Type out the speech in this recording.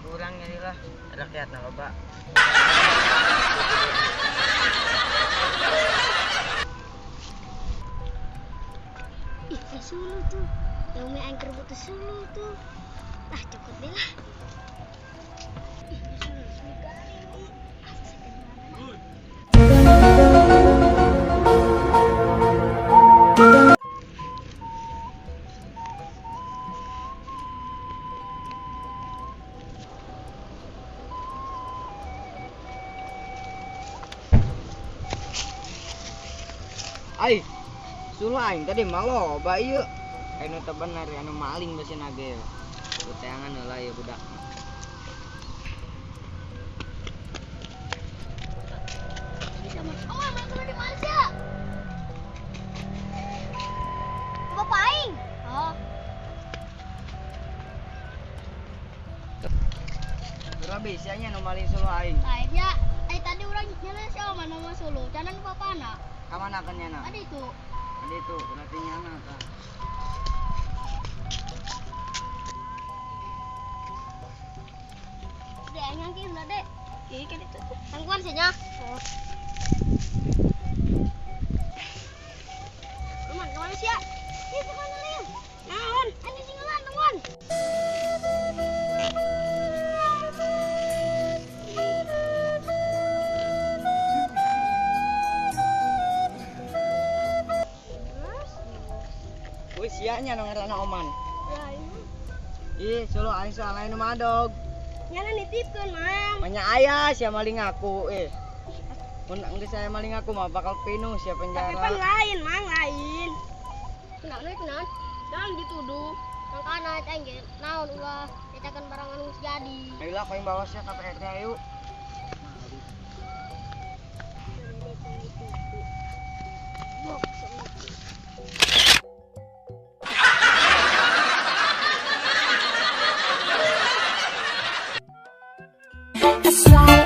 Kurang nyari lah. Rakyat na loba. Ih, ada sulu tuh. Yang main angker butuh sulu tuh. Ah, cokot deh lah. Ih, ada sulu, sulu garing nih. Ah, segan banget. Ai, sulu aing tadi mah loba ieu. Anu teu bener anu maling beusi ge. Kuteangan heula ieu budak. Oh, mana di Malaysia? Bapak aing. Oh. Ura bisa nya nu maling sulu aing. Akhirnya, tadi orang nyala siapa mana nama sulu? Canan bapana. Ka mana kan nyana? Tadi itu. Tadi itu, berarti nyana tah. Dek, aing ngangki ulah, Dek. Ih, kan itu. Tangguan sih nya. Oh. Teman, kemana sih ya? Ih, kemana Lim? Naon? Ini singgelan, teman. Wih, sia nya nu ngaranna Oman. Lain. Ih, sulu aing soalna nu madog. Nyana nitipkeun, Mang. Manya aya sia maling aku eh. Mun geus saya maling aku mah bakal pinuh sia penjara. Tapi pan lain, Mang, lain. Kunaon we kunaon? Jangan dituduh. Mangkana aing ge naon ulah nyecakeun barang anu geus jadi. Ayolah kau yang bawa sia ka PRT ayo. That's why